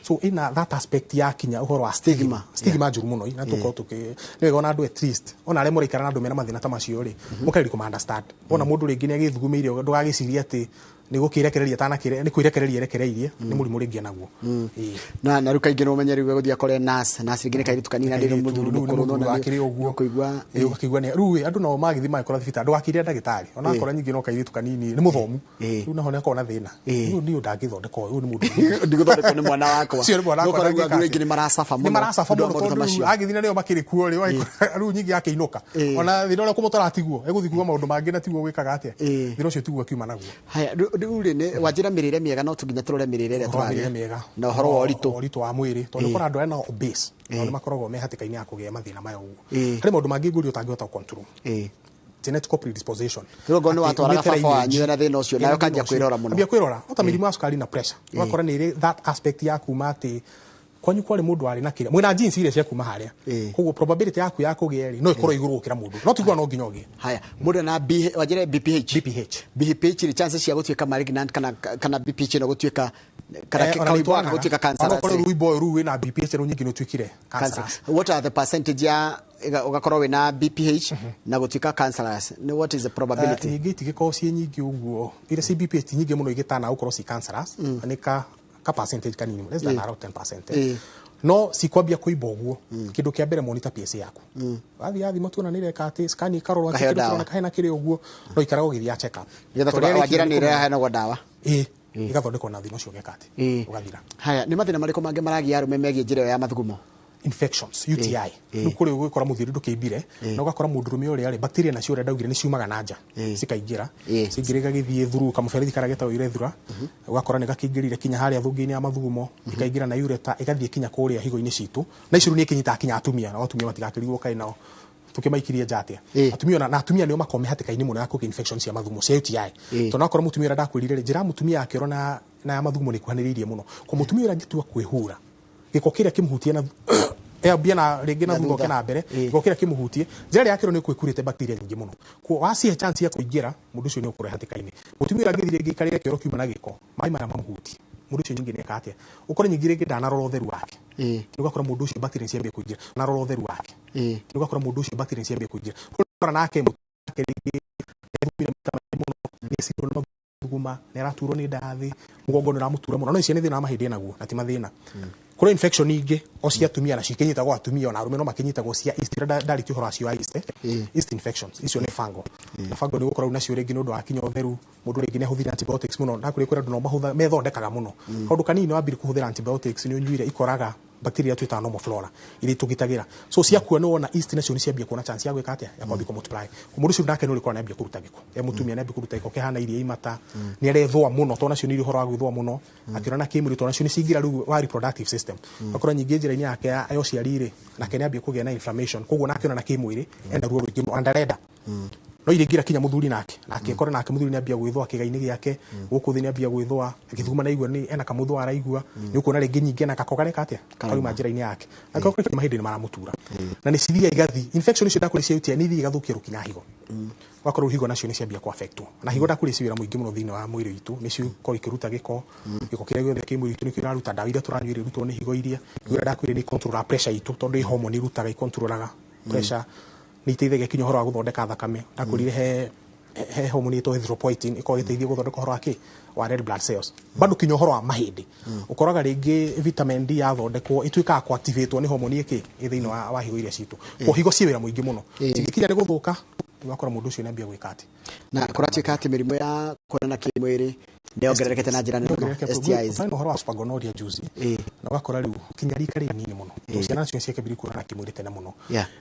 So ĩna that aspect ya kinya ũhoro wa stigma. Stigma njũru mũno, na tũkorwo tũkĩ nĩ wega ona andũ at least, ona arĩa mũraikara na andũ mena mathĩna ta macio rĩ, mũkageria kũma understand. Wona mũndũ rĩngĩ nĩ agĩthugumĩire, ndũgagĩcirie atĩ nĩ gũkĩrekereria atanakĩre, nĩ kwĩrekereria erekereirie, nĩ mũrimũ rĩngĩ enaguo. Na rĩu kaingĩ no ũmenye rĩu egũthiĩ akore nurse, nurse rĩngĩ nĩ kairĩtu kanini na ndĩrĩ Kairĩtu, mũthuri rĩu nĩ mũkũrũ, mũthuri nona wakĩrĩ ũguo. ũkũigua. Ũgakĩigua nĩ rĩu andũ nao magĩthiĩ magĩkora thibitarĩ, ndũgakĩre ndagĩtarĩ ona akorwo nyingĩ no kairĩtu kanini nĩ mũthomu. Rĩu naho nĩ akorwo na thĩna. Rĩu niĩ ndangĩthondeka ũyũ, ũyũ nĩ mũndũ Ndigũthondekwo nĩ mwana wakwa. Ũcio nĩ mwana wakwa. Nĩ ũkora rĩu ndangĩka athuri aingĩ atĩa. nĩ maracaba Nĩ mũno maracaba nĩ ũndũ wa mũno maũndũ ta tondũ rĩu macio. agĩthiĩ na nĩo makĩrĩ kuo rĩ, ũgakora rĩu nyingĩ akĩinũka, ona thĩna ũrĩa kũmũtwara tiguo egũthiĩ kuga maũndũ mangĩ na tiguo gwĩkaga atĩa, thĩna ũcio tiguo akiuma naguo. Haya, rĩu rĩ, nĩ wanjĩra mĩrĩre mĩega, no tũnginya tũrore mĩrĩre ĩrĩa Ũhoro wa mĩrĩre tũrarĩa mĩega na ũhoro wa ũritũ. Ũritũ wa mwĩrĩ, tondũ ũkora andũ arĩa nao obese nao nĩ makoragwo me hatĩka-inĩ ya kũgĩa mathĩna maya ũguo. Harĩ maũndũ mangĩ ngũria ũtangĩhota control, genetical predisposition. Rĩu okorwo nĩ Atĩ watwaraga umĩte baba wanyu lineage. ena thĩna ũcio, nawe Ena ũkanjia thĩna ũcio. kwĩrora mũno. Ambia kwĩrora ota mĩrimũ ya cukari na pressure, ũgakora nĩ ĩrĩ that aspect ya kuma atĩ kwanyu kwarĩ mũndũ warĩ na kĩrĩa mwĩna genes iria cia kuma harĩa. Koguo probability yaku ya kũgĩa rĩ, no ĩkorwo igũrũ gũkĩra mũndũ, no tiguo no nginya ũgĩe. Haya, mũndũ na B, wanjĩre BPH. BPH. BPH rĩ, chances cia gũtuĩka malignant kana BPH ĩno gũtuĩka kana Ona kaũimbo nĩitwaranaga. gaka gũtuĩka cancer. Ona okorwo rũimbo ũyũ rĩu wĩna BPH rĩu nyingĩ nĩ ũtuĩkire cancer. cancerous. What are the percentage ya ũgakorwo wĩna BPH na gũtuĩka cancerous? What is the probability? Nyingĩ itigĩkorwo ciĩ nyingĩ ũguo, iria ci BPH ti nyingĩ mũno igĩtana gũkorwo ci cancerous. Nĩ ka percentage kanini, less than around 10%. No cikwambia kũimba ũguo, kĩndũ kĩa mbere monitor PSA yaku. Wathiĩ yathima tuona nĩ ĩreka atĩ scan ĩkarorwo atĩ Ũkaheo kĩndũ ndawa. kĩroneka hena kĩrĩ ũguo, no ikaraga ũgĩthiaga check up. Nĩgetha Tondũ rĩrĩa wanjĩra nĩ rĩkinya ĩrehanagwo ndawa. Ĩĩ, ĩgathondekwo na thĩna ũcio ũgeka atĩ ũgathira. Haya, nĩ mathĩna marĩkũ mangĩ maragia arũme megiĩ njĩra ĩyo ya mathugumo? Infections, UTI. Rĩu kũrĩ ũgũkora mũthiri ndũkĩimbire, na ũgakora mũndũrũme ũrĩa rĩ, bacteria nacio ũrĩa ndaugire nĩ ciumaga na nja cikaingĩra, ciaingĩra igagĩthiĩ through kamũberethi karĩa getagwo urethra, ũgakora nĩ gakĩingĩrire kinya harĩa thũngĩ-inĩ ya mathugumo, ikaingĩra na ureta ĩgathiĩ kinya kũrĩa higo-inĩ citũ, na icio rĩu nĩ ikinyitaga kinya atumia, nao atumia matigakĩrigwo kaĩ nao tũkĩmaikirie nja atĩa. Atumia ona, na atumia nĩo makoragwo me hatĩka-inĩ mũno ya kũgĩa infection cia mathugumo cia UTI, tondũ akorwo mũtumia ũrĩa ndakwĩrire rĩ, njĩra ya mũtumia akĩoro na ya mathugumo nĩ ikuhanĩrĩirie mũno, kwa mũtumia ũrĩa angĩtua kwĩhura, gĩko kĩrĩa kĩmũhutie na ambie na rĩngĩ na Na thutha thutha. ũke na mbere, gĩko kĩrĩa kĩmũhutie njĩra ĩrĩa yakĩro nĩ kwĩkurĩte bacteria nyingĩ mũno, kwa wacihe chance ya kũingĩra, mũndũ ũcio nĩ ũkũrehe hatĩka-inĩ. Mũtumia ũrĩa angĩthiĩ rĩngĩ aikarĩre kĩoro kiuma na gĩko, maĩ marĩa mamũhutie, mũndũ ũcio nyingĩ nĩeka atĩa, ũkore nyingĩ rĩngĩ ndanarora ũtheru wake. Nĩ ũgakora mũndũ ũcio bacteria nĩciambia kũingĩra, narora ũtheru wake. Nĩ ũgakora mũndũ ũcio bacteria nĩciambia kũingĩra. Ũgakora nake nake rĩngĩ nĩethumire maita maingĩ mũno, nĩecirwo nĩ mathuguma, nĩ araturwo nĩ nda thĩ, mũgongo nĩ ũramũtura mũno, no icio nĩ thĩna wa mahĩndĩ enaguo na ti mathĩna. Kũrĩ infection ingĩ o cia atumia na cikinyitagwo atumia ona arũme no makinyitagwo cia yeast iria ndarĩtie ũhoro wacio wa yeast, yeast infections icio nĩ fungal. Na fungal nĩ gũkorwo nacio rĩngĩ nĩ ũndũ wa kinya ũtheru, mũndũ rĩngĩ nĩ ahũthĩra antibiotics mũno, na kũrĩ kwĩra andũ no mahũtha methondekaga mũno. Kaũndũ kanini wambire kũhũthĩra antibiotics nĩ ũnyuire ikoraga bacteria twĩtaga normal flora iria itũgitagĩra. So ciakua nĩ wona yeast nacio nĩ ciambia kuona chance ya gwĩka atĩa, ya kwambia kũ-multiply. Mũndũ ũcio nake nĩ ũrĩkora nĩ ambia kũruta gĩko, e mũtumia nĩ ambia kũruta gĩko kĩhana iria imata, nĩ arethũa mũno tondũ nacio nĩ irĩ ũhoro wa gwĩthũa mũno, akĩona na kĩmwĩrĩ tondũ nacio nĩ ciingĩra rĩu wa reproductive system. Akorwo nyingĩ njĩra-inĩ yake ya ũciari rĩ, nake nĩ ambia kũgĩa na inflammation, koguo nake ona na kĩmwĩrĩ ena ruo rũingĩ mũno na ndarenda. No iringĩra kinya mũthuri nake, nake akore nake mũthuri nĩ ambia gwĩthũa kĩga-inĩ gĩake, gũkũ thĩ nĩ ambia gwĩthũa, agĩthuguma na igua nĩ ena kamũthũa araigua, nĩ ũkuona rĩngĩ nyingĩ ena gako kareka atĩa, karauma njĩra-inĩ yake. Na gako mahĩndĩ nĩ maramũtura. Na nĩ cithiaga igathi, infection icio ndakũrĩ cia UTI nĩ ithiaga igathũkia rũkinya higo. Wakorwo higo nacio nĩ ciambia kũ affectwo. Na higo ndakũrĩ ci wĩra mũingĩ mũno thĩinĩ wa mwĩrĩ witũ, nĩ cikorwo ikĩruta gĩko, gĩko kĩrĩa gĩothe kĩ mwĩrĩ witũ nĩkĩo iraruta, ndawa iria tũranyua irutwo nĩ higo iria. Higo iria ndakwĩrire nĩ control pressure itũ, tondũ ĩ hormone irutaga ikontrolaga pressure, nĩ iteithagia kinya ũhoro wa gũthondeka thakame. Ndakwĩrire he hormone ĩtagwo erythropoietin ĩkoragwo ĩgĩteithia gũthondeka ũhoro wa kĩ, wa red blood cells. Bado kinya ũhoro wa mahĩndĩ, ũkoraga rĩngĩ vitamin D yathondekwo ĩtuĩkaga kũ-activate-wo nĩ hormone ĩkĩ ĩ thĩinĩ wa higo iria citũ. Koguo higo ciĩ wĩra mũingĩ mũno, cingĩkinya nĩ gũthũka ũgakora mũndũ ũcio nĩ ambia gwĩka atĩ. Na kũratuĩka atĩ mĩrimũ ya kuonana kĩmwĩrĩ nĩ yongererekete na njĩra nene mũno, STIs. Nĩ ũhoro wa super gonorrhea juzi, na ũgakora rĩu kinya rika rĩ nini mũno, ciana nacio ciakĩambĩrĩria kuonana kĩmwĩrĩ tene mũno.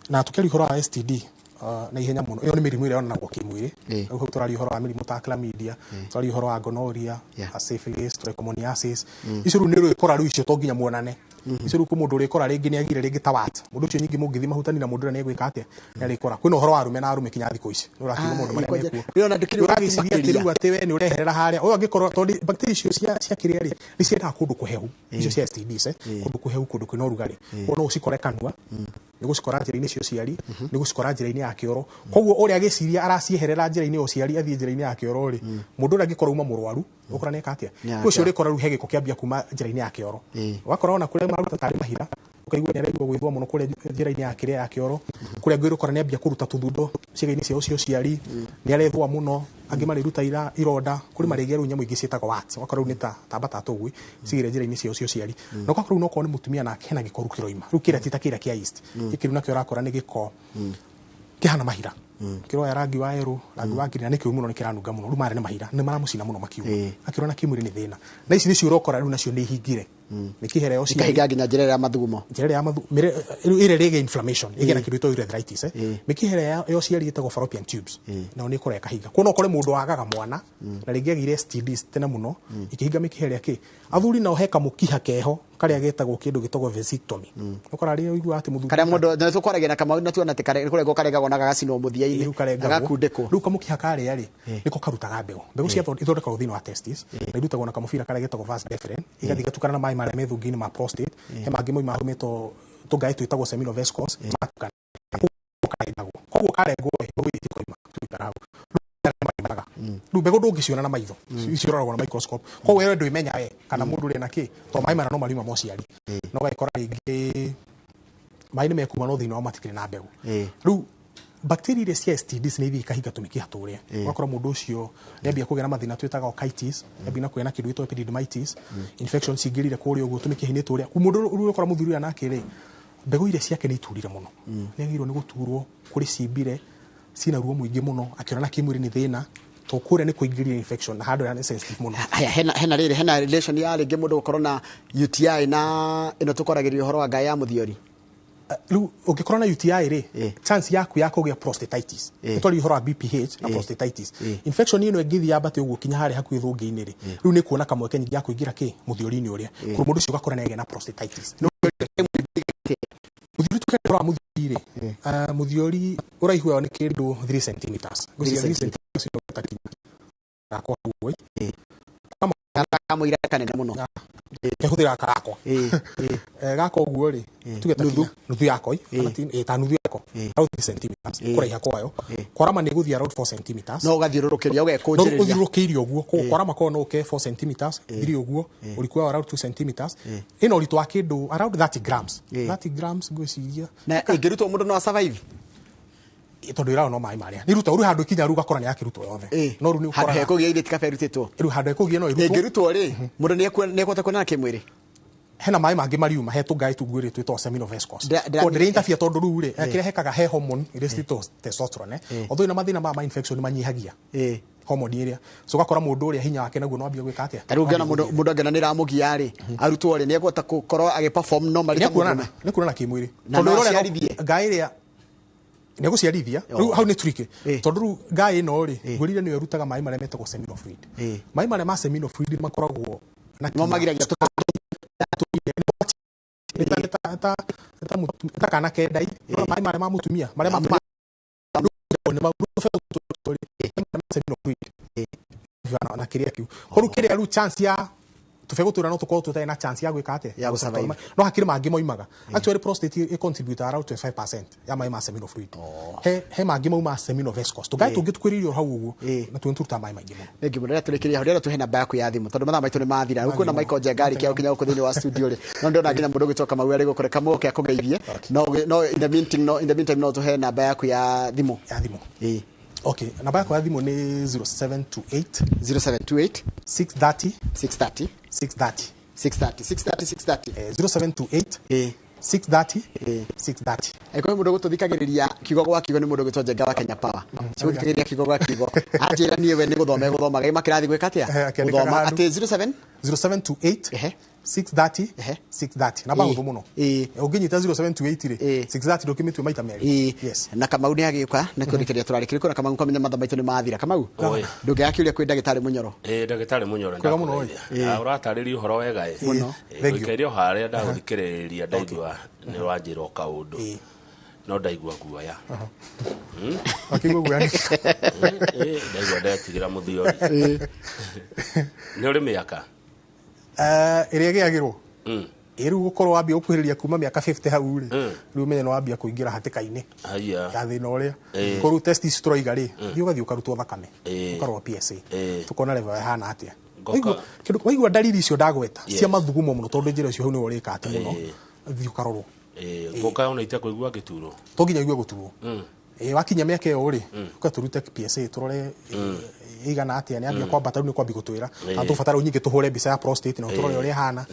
Na tũkĩaria ũhoro wa STD na ihenya mũno, ĩyo nĩ mĩrimũ ĩrĩa yonanagwo kĩmwĩrĩ. Rĩu hau tũraria ũhoro wa mĩrimũ ta chlamydia, tũraria ũhoro wa gonorrhea, syphilis, trichomoniasis. Icio rĩu nĩ ũrĩkora rĩu icio to nginya muonane. Icio rĩu kwĩ mũndũ ũrĩkora rĩngĩ nĩ agire rĩngĩ ta wat, mũndũ ũcio nyingĩ mũngĩthiĩ mahutani na mũndũ ũrĩa nĩ egwĩka atĩa, nĩ arĩkora. Kwĩna ũhoro wa arũme na arũme kinya thikũ ici, nĩ ũrakiuga maũndũ marĩa mekuo. Rĩu ona ndũkĩrĩ Ũragĩciria atĩ rĩu atĩ we nĩ ũreherera harĩa, ũyũ angĩkorwo tondũ bacteria icio cia kĩrĩa rĩ, nĩ ciendaga kũndũ kũhehu, icio cia STDs, kũndũ kũhehu, kũndũ kwĩna ũrugarĩ. Koguo no ũcikore kanua, nĩ gũcikora njĩra-inĩ cia ũciari, nĩ gũcikora njĩra-inĩ ya kĩoro. Koguo ũrĩa agĩciria aracieherera njĩra-inĩ ya ũciari athiĩ njĩra-inĩ ya kĩoro rĩ, mũndũ ũrĩa angĩkorwo auma mũrwaru, ũkora nĩ eka atĩa? Ũcio ũrĩkora rĩu he gĩko kĩambia kuma njĩra-inĩ ya kĩoro. Ũgakora ona kũrĩa maruta tarĩ mahira, ũkaigua nĩ araigua gwĩthũa mũno kũrĩa njĩra-inĩ ya kĩrĩa ya kĩoro, kũrĩa angĩ ũrĩkora nĩ ambia kũruta tũthundo ciĩga-inĩ cia ũcio ũciari, nĩ arethũa mũno, angĩ marĩruta ironda, kũrĩ marĩgĩa rĩu nyamũ ingĩ ciĩtagwo warts, ũgakora rĩu nĩ ta tamba ta tũgui cigĩre njĩra-inĩ cia ũcio ũciari. Na ũgakora rĩu nokorwo nĩ mũtumia nake hena gĩko rĩu kĩroima, rĩu kĩrĩa ti ta kĩrĩa kĩa yeast, gĩkĩ rĩu nakĩo ũrakora nĩ gĩko kĩhana mahira, kĩroya rangi wa yerũ, rangi wa green, na nĩ kĩũru mũno, nĩ kĩranunga mũno, rĩu marĩa nĩ mahira, nĩ maramũcina mũno makiuma. Akĩrora na kĩmwĩrĩ nĩ thĩna. Na ici nĩcio ũrokora rĩu nacio nĩ ihingire. Mĩkiha ĩrĩa ya ũciari. Ikahinga nginya njĩra ĩrĩa ya mathugumo. Njĩra ĩrĩa ya rĩu ĩrĩa ĩrĩgĩa inflammation, ĩgĩa na kĩndũ gĩtagwo urethritis, Mĩkiha ĩrĩa ya ũciari ĩtagwo fallopian tubes, nayo nĩ ĩkũreka ĩkahinga. Kuona ũkore mũndũ wagaga mwana, na rĩngĩ agĩire STDs tene mũno, ikĩhinga mĩkiha ĩrĩa kĩ. Athuri nao he kamũkiha keho, karĩa getagwo kĩndũ gĩtagwo vasectomy. Ũkora rĩrĩa ũiguaga atĩ mũthuri Karĩa mũndũ, na tũkwaragia na Kamau na tuona atĩ karĩa, kũrengwo karengagwo na gagacinwo mũthia-inĩ, Rĩu karengagwo. gagakundĩkwo. Rĩu kamũkiha karĩa rĩ, nĩko karutaga mbegũ. Mbegũ cia ithondekagwo thĩinĩ wa testis, na irutagwo na kamũbira karĩa getagwo vas deferens, igathiĩ igatukana na maĩ marĩa me thũngĩ-inĩ ma prostate, he mangĩ moimaga hau metwo tũngaĩ twĩtagwo seminal vesicles, magatukana. Koguo karengagwo. Koguo karengwo rĩ, mbegũ itikoima, tũikara hau. Rĩu mbegũ ndũngĩciona na maitho, icio iroragwo na microscope. Koguo we ndũimenya we kana mũndũ ũrĩa na kĩ, tondũ maĩ marĩa no mariuma ma ũciari. Na ũgagĩkora rĩngĩ maĩ nĩ mekuma no thĩinĩ wa matikĩrĩ na mbegũ. Rĩu bacteria iria cia STDs nĩ ithiĩ ikahinga tũmĩkiha tũrĩa. Ũgakora mũndũ ũcio nĩ ambia kũgĩa na mathĩna twĩtaga orchitis, nĩ ambia na kũgĩa na kĩndũ gĩtagwo epididymitis, infection cingĩrire kũrĩa ũguo tũmĩkiha-inĩ tũrĩa. Mũndũ rĩu ũkora mũthuri ũyũ nake rĩ, mbegũ iria ciake nĩ iturire mũno. Nĩ agĩrĩirwo nĩ gũturwo kũrĩ cimbire, ciĩna ruo mũingĩ mũno, akĩona na kĩmwĩrĩ nĩ thĩna, tondũ kũrĩa nĩ kũingĩria infection na handũ harĩa nĩ sensitive mũno. Haya, hena rĩrĩ, hena relation ya rĩngĩ mũndũ gũkorwo na UTI na ĩno tũkwaragĩrĩria ũhoro wa ngaĩ ya mũthiori. Rĩu ũngĩkorwo na UTI rĩ, chance yaku ya kũgĩa prostatitis. Nĩ twaria ũhoro wa BPH na prostatitis. Infection ĩno ĩngĩthiĩ yambate ũguo kinya harĩa hakuhĩ thũngĩ-inĩ rĩ, rĩu nĩ kuona kamweke nyingĩ ya kũingĩra kĩ mũthiori-inĩ ũrĩa. Koguo mũndũ ũcio ũgakora nĩ agĩa na prostatitis. Mũthiori tũkĩenda ũhoro wa mũthiori rĩ, mũthiori ũraihu wao nĩ kĩndũ 3 centimeters. Ngwĩciria 3 centimeters nĩ ta kinya. Gakwa ũguo. Kamũira kanene mũno. Kehũthĩra karakwa. Gaka ũguo rĩ, tuge ta Nuthu. kinya, nuthu yako, kana ti, ta nuthu yako. Around 3 centimeters, kũraiha kwayo. Kwarama nĩ ĩgũthiĩ around 4 centimeters. No ũgathiũrũrũkĩria, ũgekũnjĩrĩria. No ũthiũrũrũkĩirie ũguo. Koguo kwarama kwayo no ũke 4 centimeters, 3 ũguo, ũriku wayo around 2 centimeters. Ĩna ũritũ wa kĩndũ around 30 grams. 30 grams ngwĩciria. Na ĩngĩrutwo mũndũ no survive? Tondũ ĩrayo no maĩ marĩa. Nĩ irutwo, rĩu handũ ikinya rĩu ũgakora nĩ yakĩrutwo yothe. No rĩu nĩ Handũ ũkoraga hekũgĩa irĩ ti kaba ĩrutĩtwo. Rĩu handũ hekũgĩa no ĩrutwo. Ĩngĩrutwo rĩ, mũndũ nĩ ekũhota kuonana kĩmwĩrĩ? Hena maĩ mangĩ mariuma he tũngai tungwĩrĩ twĩtagwo seminal vesicles. Ko ndĩrĩ interfere tondũ rĩu rĩ, kĩrĩa hekaga he hormone ĩrĩa citĩtwo testosterone. Although ina mathĩna ma infection manyihagia hormone ĩrĩa. So ũgakora mũndũ ũrĩa hinya wake naguo no ambie gwĩka atĩa? Ta rĩu ũngĩona mũndũ angĩona nĩ ĩramũgia rĩ, arutwo rĩ, nĩ ekũhota gũkorwo agĩ perform normally ta mũndũrũme? Nĩ kuonana kĩmwĩrĩ. Na no aciarithie? Ngai ĩrĩa nĩ gũciarithia rĩu hau nĩ tricky tondũ rĩu ngai ĩno rĩ, ngwĩrire nĩyo ĩrutaga maĩ marĩa metagwo seminal fluid. Maĩ marĩa ma seminal fluid makoragwo na Nĩmo magiragia ta kana kendai. Maĩ marĩa ma mũtumia marĩa ma seminal fluid na kĩrĩa kĩu. Koguo kĩrĩa rĩu chance ya tũbegũ tũrĩa no tũkorwo tũtarĩ na chance ya gwĩka atĩa? Ya gũ-survive. No hakĩrĩ mangĩ moimaga. Actually prostate ĩ contribute around 25% ya maĩ ma seminal fluid. He mangĩ maumaga seminal vesicles. Tũngai tũngĩ tũkwĩrĩirio hau ũguo na tuo nĩtũrutaga maĩ maingĩ mũno. Thengiũ mũno. Rĩrĩa tũrĩkĩria hau, rĩrĩa tũhe namba yaku ya thimũ tondũ mathaa maitũ nĩ mathira. Rĩu kwĩna Michael Njenga arĩkia gũkinya gũkũ thĩinĩ wa studio rĩ, no ndĩrona nginya mũndũ ũgwĩtwo Kamau arĩ gũkũ, reke moke akũgeithie. No in the meantime, no in the meantime no tũhe namba yaku ya thimũ. Ya thimũ. Okay, namba yakwa ya thimũ nĩ 0728 0728 630 630 630. 630 630 630. 0728 630 630. Angĩkorwo mũndũ gũtũthikagĩrĩria kiugo gwa kiugo nĩ mũndũ ũgwĩtwo Njenga wa Kenya Power. Cigũthikagĩrĩria kiugo gwa kiugo. Anjĩra niĩ we nĩ gũthoma egũthomaga. Ĩ makĩrathi gwĩka atĩa? Akĩandĩkaga Gũthoma handũ. atĩ 07 0728 630 630. Namba hũthũ mũno. Ũngĩnyita 0728 rĩ, 630 ndũkĩmĩtue maita merĩ. Yes. Na Kamau nĩ agĩũka na kũrĩkĩrĩria tũrarĩkĩria kũna Kamau kamenya mathaa maitũ nĩ mathira. Kamau, Oi. ndũngĩaga kĩũria kwĩ ndagĩtarĩ Mũnyoro? Ndagĩtarĩ Mũnyoro, Kwega mũno, oi. ndakũgeithia. Ũratarĩria ũhoro wega ĩ. Mũno. Thank you. Ũikaire o harĩa ndagũthikĩrĩria ndaigua nĩ wanjĩra o kaũndũ. No ndaigua guoya. Akĩigua guoya nĩ- Ndaigua ndetigĩra mũthiori. Nĩ ũrĩ mĩaka? Ĩrĩa ĩgĩagĩrwo. Ĩ rĩu gũkorwo wambia gũkuhĩrĩria kuma mĩaka 50 hau rĩ, rĩu ũmenye nĩ wambia kũingĩra hatĩka-inĩ ya thĩna ũrĩa. Koguo rĩu test ici tũroiga rĩ, thiĩ ũgathiĩ ũkarutwo thakame, ũkarorwo PSA, tũkona level ĩhana atĩa. Waigua dalili icio ndagweta cia mathugumo mũno, tondũ njĩra icio hau nĩwe ũrĩka atĩ mũno, thiĩ ũkarorwo. Ngũka ona itekũigua ngĩturwo. To nginya ũigue gũturwo. Wakinya mĩaka ĩyo rĩ, ũka tũrute PSA tũrore ĩigana atĩa, nĩ ambia kwambata rĩu nĩ kwambia gũtwĩra. Na tũbatara rĩu nyingĩ tũhũre mbica ya prostate na tũrore ũrĩa ĩhana.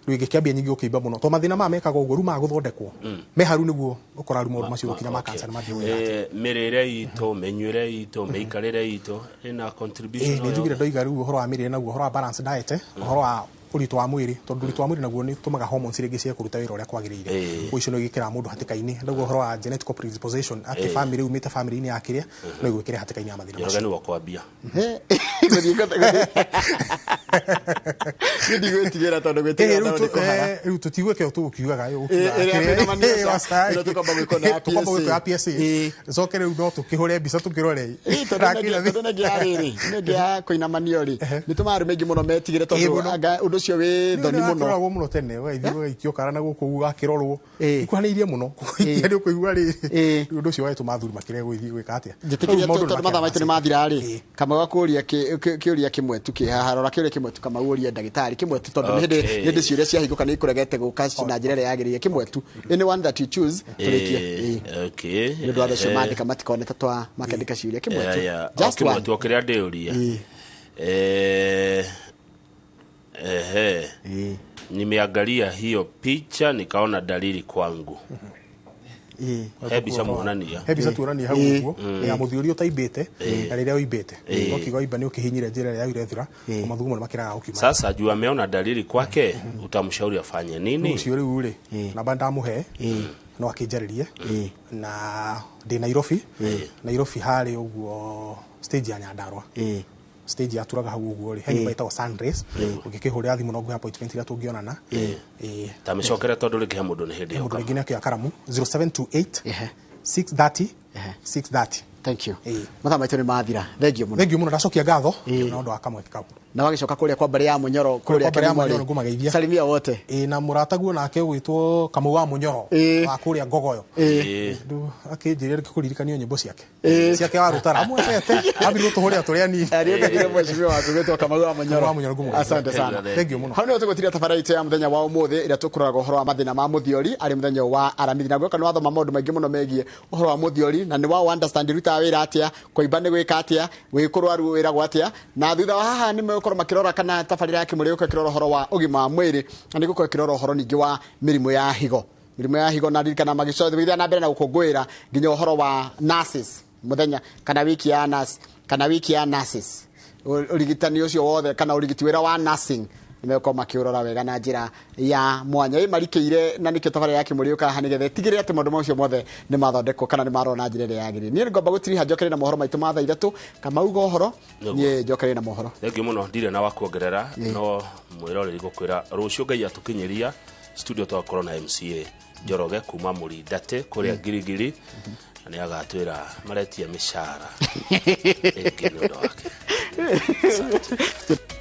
Rĩu ĩngĩkĩambia nyingĩ gũkĩimba mũno. Tondũ mathĩna maya mekaga ũguo rĩu maga gũthondekwo. Me haru nĩguo ũkora rĩu maũndũ macio gũkinya ma cancer nĩ mambia gwĩka atĩa. Mĩrĩre itũ, mĩnyuĩre itũ, mĩikarĩre itũ ĩna contribution. Nĩ njugire ndoiga rĩu ũhoro wa mĩrĩre naguo, ũhoro wa balance diet, ũhoro wa ũritũ wa mwĩrĩ, tondũ ũritũ wa mwĩrĩ naguo nĩ ũtũmaga hormones rĩngĩ cia kũruta wĩra ũrĩa kwagĩrĩire. Koguo icio no igĩkĩraga mũndũ hatĩka-inĩ. Naguo ũhoro wa genetic predisposition, atĩ family umĩte family-inĩ ya kĩrĩa, no igwĩkĩre hatĩka-inĩ ya mathĩna macio. Njoroge nĩwe ũkwambia. Niĩ ndigwĩtigĩra tondũ gwĩtigĩra no nĩ kũhara. Rĩu tũtigwĩka ũũ tũgũkiugaga, Ĩrĩa kwĩna maniũca, ĩrĩa tũkwamba gwĩkwo na ya Tũkwamba gwĩkwo ya PSA. PSA. Coke rĩu no tũkĩhũre mbica tũkĩrore. Tondũ nĩ ya rĩrĩ, nĩ ya kũinamanio rĩ, nĩ tũmaga arũme aingĩ mũno metigĩre tondũ Mũno. anga ũndũ ũcio wĩ thoni mũno. Wakĩroragwo mũno tene, ũgagĩthiĩ ũgaikio kara na gũkũ ũguo ũgakĩrorwo. Ikuhanĩirie mũno. Kũikia nĩ ũkũigua rĩrĩ. Rĩu ũndũ ũcio wagĩtũma athuri makĩrege gũgĩthiĩ gwĩka atĩa. Njĩtĩkĩria Rĩu maũndũ tondũ mathaa maitũ nĩ mathira rĩ, Kamau akũria kĩũria kĩmwe tu kĩ haha, rora kĩũria kĩmwe tu Kamau ũrie ndagĩtarĩ kĩmwe tu tondũ nĩ hĩndĩ ciũria ciahingũka nĩ ikũregete gũka na njĩra ĩrĩa yagĩrĩire, kĩmwe tu. Any one that you choose tũrĩkie. Nĩ ũndũ wa andũ acio mandĩka matikone ta twa makĩandĩka ciũria kĩmwe tu. Just Kĩmwe one. tu o kĩrĩa ndĩũria. Nimeangalia hiyo picha nikaona dalili kwangu. He mbica muonania. He mbica tuonania hau ũguo ya mũthiori ũtaimbĩte na rĩrĩa ũimbĩte. Ũkiuga waimba nĩ ũkĩhinyire njĩra ĩrĩa ya urethra, mathugumo nĩ makĩraga gũkiuma. Sasa juu ameona dalili kwake, utamshauri afanye nini? Ũcio rĩu rĩ, namba ndamũhe no akĩnjarĩrie na ndĩ Nairobi. Nairobi harĩ ũguo stage ya Nyandarua. Stage yaturaga hau ũguo rĩ, he nyũmba ĩtagwo Sunrays. Ũngĩkĩhũrĩra thimũ no ngũhe appointment ĩrĩa tũngĩonana. Ta mĩcokere tondũ rĩngĩ he mũndũ nĩ hĩndĩ Mũndũ yoka. rĩngĩ nĩ akĩoya karamu 0728 630 630. Thank you. Mathaa maitũ nĩ mathira. Thank you mũno. Thank you mũno, ndacokia ngatho na ũndũ wa kamweke kau. Na wagĩcoka kũrĩa kwa mbarĩ ya Mũnyoro, kũrĩa Kwa mbarĩ ya Kĩrĩma rĩ. Mũnyoro ngũmageithia. Salimia wote. Na mũrataguo nake ũgwĩtwo Kamau wa Mũnyoro wa kũrĩa Ngogoyo. Rĩu akĩnjĩrire kũririkanio nyĩmbo ciake. Ciake wa rũtara amwendete, ambire gũtũhũrĩra tũrĩ anini. Ariũkagire mheshimiwa waku gwĩtwo Kamau wa Mũnyoro. Kamau wa Mũnyoro ngũmũgeithia. Asante sana. Thank you mũno. Hau nĩho tũgũtiria tabarĩra itũ ya mũthenya wa ũmũthĩ ĩrĩa tũkũroraga ũhoro wa mathĩna ma mũthiori arĩ mũthenya wa Aramithi. Na ngwĩhoka nĩ wathoma maũndũ maingĩ mũno megiĩ ũhoro wa mũthiori na nĩ wa understand rĩu ta kũrutaga wĩra atĩa, kũimba nĩ gwĩka atĩa, wĩ kũrwaru wĩragwo atĩa. Na thutha wa haha nĩ megũkorwo makĩrora kana tabarĩra ya Kĩmũrĩ gũkorwo ĩkĩrora ũhoro wa ũgima wa mwĩrĩ, na nĩ gũkorwo ĩkĩrora ũhoro ningĩ wa mĩrimũ ya higo. Mĩrimũ ya higo, na ririkana magĩcothia na mbere na gũkũngũĩra nginya ũhoro wa nurses mũthenya kana wiki ya nurse, kana wiki ya nurses, ũrigitani ũcio wothe kana ũrigiti wĩra wa nursing nĩmegũkorwo makĩũrora wega na njĩra ya mwanya ĩ marikĩire, na nĩkĩo tabarĩra ya Kĩmũrĩ yũkaga haha nĩgetha ĩtigĩrĩre atĩ maũndũ macio mothe nĩ mathondekwo kana nĩ marorwo na njĩra ĩrĩa yagĩrĩire. Niĩ ngomba gũtiriha njokere na mohoro maitũ ma thaa 3 Kamau ga ũhoro, niĩ njokere na mohoro. Thengiũ mũno, ndirĩ na wa kuongerera, no mwĩroreri gũkwĩra rũciũ Ngai atũkinyĩria studio twakorwo na MCA Njoroge kuma Mũrindate kũrĩa Ngirigiri, na nĩ agatwĩra maretia mĩcara ĩngĩ nĩ ũndũ wake. Asante.